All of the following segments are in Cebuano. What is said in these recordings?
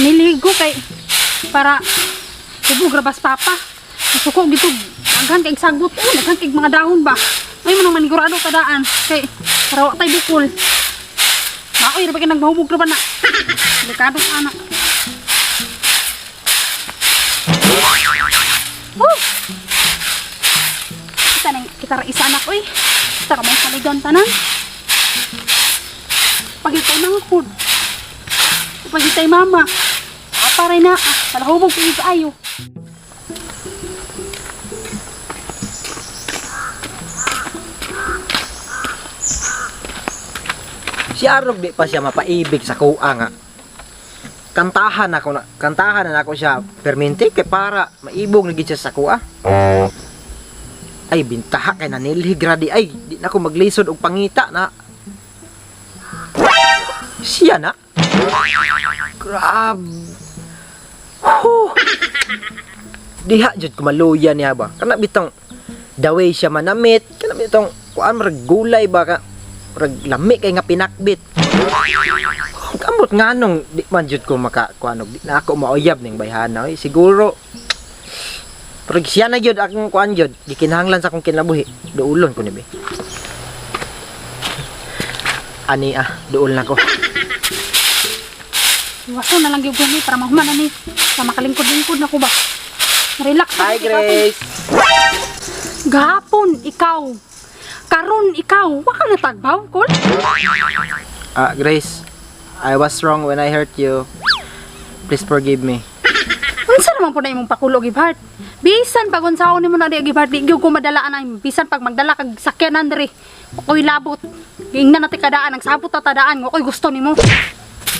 Maniligo kay para tubog rabas papa. Suko gito daghan kay sagot oh, daghan kay mga dahon ba. Ay man ang manigurado kadaan kay para wa tay bukol. Maoy ra ba kay nagmahubog ra ba na. Delikado sa anak. Woo! Kita nang kita ra isa anak oy. Kita ra may saligan tanan. Pagitay mangkod. Pagitay mama. Apa rin na. Ah, palahubog ko ayo. Si Arog di pa siya mapaibig sa kuha nga. Kantahan ako na, kantahan na nako siya perminti kay para maibog na gid siya sa kuha. Ay bintaha kay nanilhig ra di ay di na ko maglisod og pangita na. Siya na. Grab. Huh. Diha jud ko maluya niya ba. Kana bitong daway siya manamit, kana bitong kuan marag gulay ba ka murag lami kay nga pinakbit. Kamot nga nung di man jud ko maka kuan og di na ako mauyab ning bayhana oy. Siguro pero siya na gyud akong kuan gyud gikinahanglan sa akong kinabuhi. Duulon ko ni be. Ani ah, duol na ko. Iwaso na lang yung gani para mahuman na ni. Sa makalingkod-lingkod na ko ba. Relax na Hi ko, gihapon. Grace. Gahapon ikaw. Karon ikaw. Wa ka natagbaw, kol? Ah, Grace, I was wrong when I hurt you. Please forgive me. Unsa naman po na imong pakulo gibhart? Bisan pag unsaon nimo na di gibhart, di gyud ko madala anay. Bisan pag magdala kag sakyanan diri, ako'y labot. Giingnan na ti kadaan, nagsabot ta tadaan, nga ako'y gusto nimo.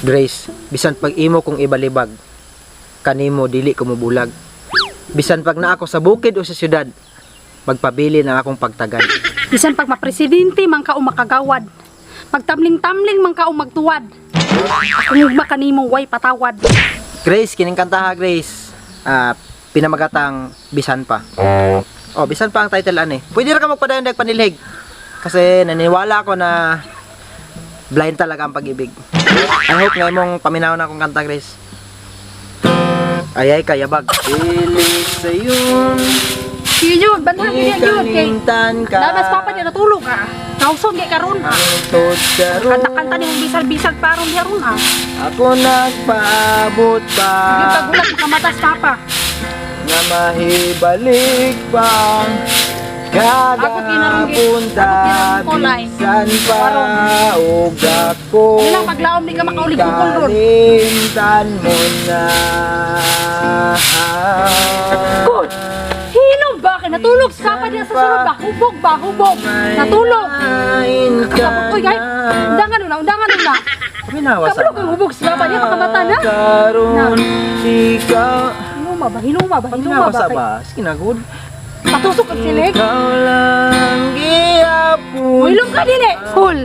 Grace, bisan pag imo kong ibalibag, kanimo dili ko mobulag. Bisan pag naa ako sa bukid o sa syudad, magpabili na akong pagtagad. Bisan pag mapresidente man ka o makagawad. Magtamling-tamling man ka o magtuwad. Akong ugma kanimo way patawad. Grace, kining kanta ha, Grace. Ah, pinamagatang bisan pa. Oh, bisan pa ang title ani. Pwede ra ka magpadayon dag panilhig. Kasi naniniwala ako na blind talaga ang pag-ibig. I hope nga imong paminaw na akong kanta, Grace. Ay ay kayabag. Dili sayon Sige yun, banhan yun yun kay ikalimtan ka. Labas papa niya natulog ah. Kauson kay karon ah. Hangtod karon. Kanta-kanta nimong bisal-bisal parong diha ron ah. Ako nagpaabot pa Yung pagulat makamatas papa. nga mahibalik pa Abot ginarong kagahapon abot ginarong kulay. bisan pa og ako Ano lang paglaom di ka makaulig bukol ron. Kalimtan mo na. Good. Hilom ba? Kay natulog si papa diha sa sulod ba? Hubog ba? Hubog. Natulog. Kain ka Kasabot ko guys. Undangan na, undangan na. Paminawa sa Kabalo kang hubog si papa diha makamata na. Karon ikaw Hinuma ba? Hinuma ba? Hinuma Paminawa ba? sa Kay ba? Sige na good. Patusok ang silig. Ikaw lang gihapon. Hilom ka dili. Cool.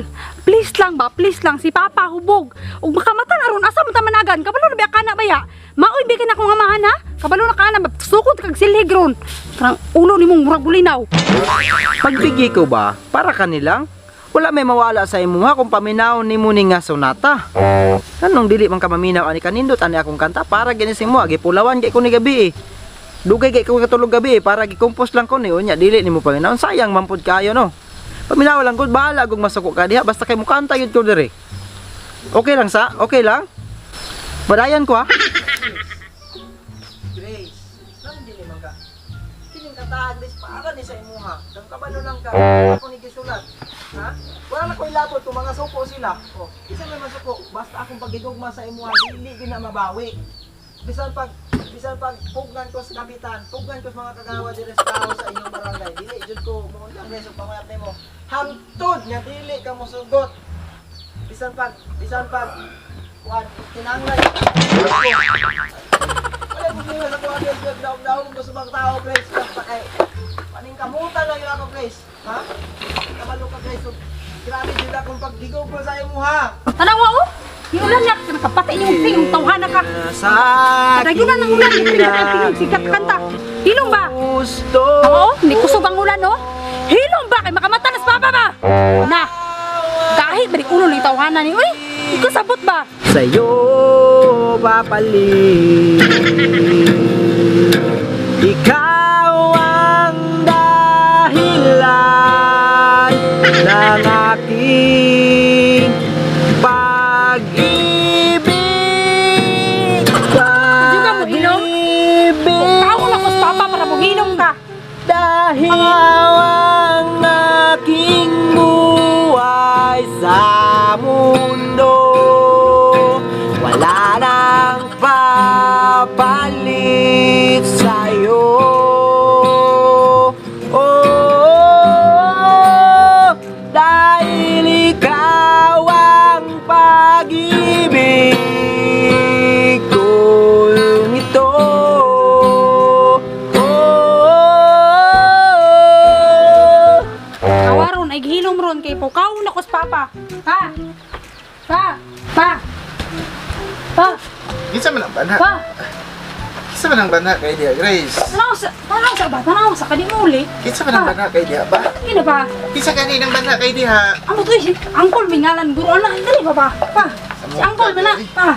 Please lang ba? Please lang si Papa hubog. Ug makamata na ron asa man ta managan? Kabalo na biya kana baya. Maoy bi kay na akong amahan ha? Kabalo na kana sukod kag silhig ron. Parang ulo nimong murag bulinaw. Pagbigay ko ba, para kanilang, wala may mawala sa imuha kung paminaw ni mo ni nga sonata. Anong dili man ka maminaw ani kanindot ani akong kanta para gini sa imo gipulawan kay ko ni gabi eh. Dugay kay ko katulog gabi eh, para gikompose lang ko ni unya dili nimo paminaw. Sayang man pud kayo no. Paminaw lang gud bahala kung masuko ka diha basta kay mukanta gyud ko diri. Okay lang sa? Okay lang? Badayan ko ha. Grace, nang dili man ka. Kining kantahan Grace para ni sa imuha. Kang kabalo lang ka. Ako ni gisulat. Ha? Wala na ko'y labot kung mga suko sila. O, isa may masuko, basta akong pagigugma sa imuha dili gyud na mabawi. Bisan pag pugnan ko sa kapitan, pugnan ko sa mga kagawa diri sa tao sa inyong barangay, dili jud ko muundang Grace og panguyab nimo. Hangtod nga dili ka mosugot. Bisan pag kuan kinahanglan. Wala problema sa kuan Grace, daog-daog ko sa mga tao Grace, basta kay paningkamutan lang yun ako Grace. Ha? Kabalo ka Grace. So, grabe jud akong pagdigog ko sa imuha. Tanawa oh. Hiulan na nakapatay nimong tingong tawhana ka. Sa Padayon na ng ulan, tingong sikat kanta. Hilom ba? Gusto. Oo, ni kusog ang ulan, no? Hilom ba? Kay makamata na sa papa ba? Na, gahi Sakit balik ulo ng tawhana ni. Uy, ikaw sabot ba? Sa'yo papalit. Ikaw ang dahilan ng aking pag-ibig. Hindi ka mo inom? Pag-ibig. Tawag na ko sa papa para muginom ka. Dahil ang aking buhay sa mundo, wala nang papalit sa'yo. Oh, dahil ikaw ang pag-ibig kong ito. Oh, Kawaron ay gihilom ron kay pukaw na ko sa papa. Pa. Pa. Pa. Pa. Kinsa man ang banha? Pa. Kinsa man ang banha kay diha, Grace? Tanaw sa ba? Tanaw sa kadi mo uli. Kinsa man ang banha kay diha ba? Kina ba? Kinsa gani nang banha kay diha? Amo to si angkol may ngalan guro na dali ba ba? Pa. Si angkol man na. Pa.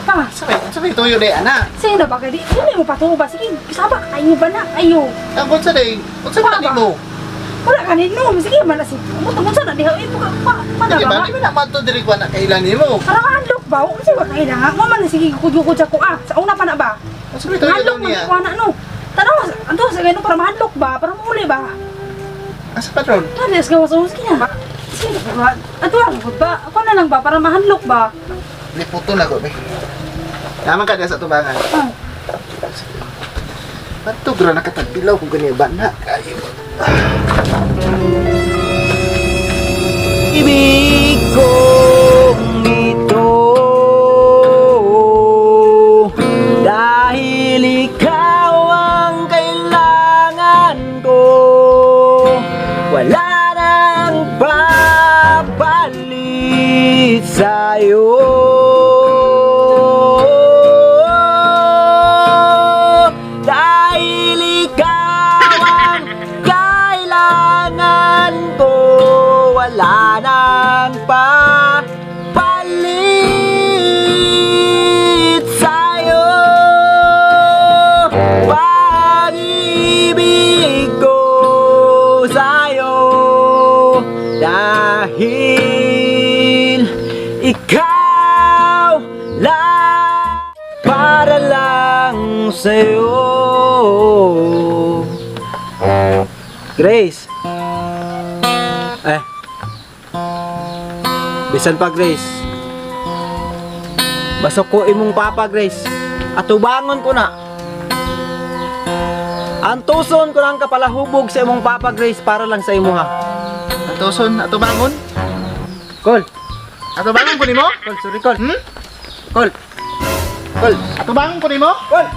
Pa. Kinsa may tuyo day ana? Sige na ba kay di? Dili mo patuo ba? Sige, saba kayo ba na? Ayo. Ang unsa day? Unsa Pa, man ba? nimo? Wala ka nino, sige man na si. Mo tungod sa na diha eh, pa pa pa na Di ba? ba? Di ba na madto diri ko na kailan nimo? Para mahandlok ba? Unsa ba kailangan? Mo man na sige gukod-gukod sa ko ah. Sa una pa na ba? Unsa may tuyo Mahandlok man niya? ko na no. Tanaw, anto sa ganun para mahandlok ba? Para mauli ba? Asa patron? Tara, sa gawas sige na. Sige na ba? Ato ang ba? Ako na lang ba para mahandlok ba? Liputo na ko be. Naman ka diha sa tubangan. Ah. Bato gra nakatagbilaw kung gani banha kayo. Ibig kong ito, dahil ikaw ang kailangan ko, wala nang papalit sa'yo. Dahil ikaw ang kailangan ko, wala nang papalit sa'yo. Pag-ibig ko sa'yo, dahil ikaw lang, para lang sa'yo. Grace. Eh. Bisan pa, Grace. Basok ko imong papa, Grace. Atubangon ko na. Antuson ko lang kapalahubog sa imong papa, Grace, para lang sa imo ha. Atoson, ato bangon? Kol. Ato bangon ko nimo? Kol, sorry, Kol. Hmm? Kol. Kol. Ato bangon ko nimo? Kol.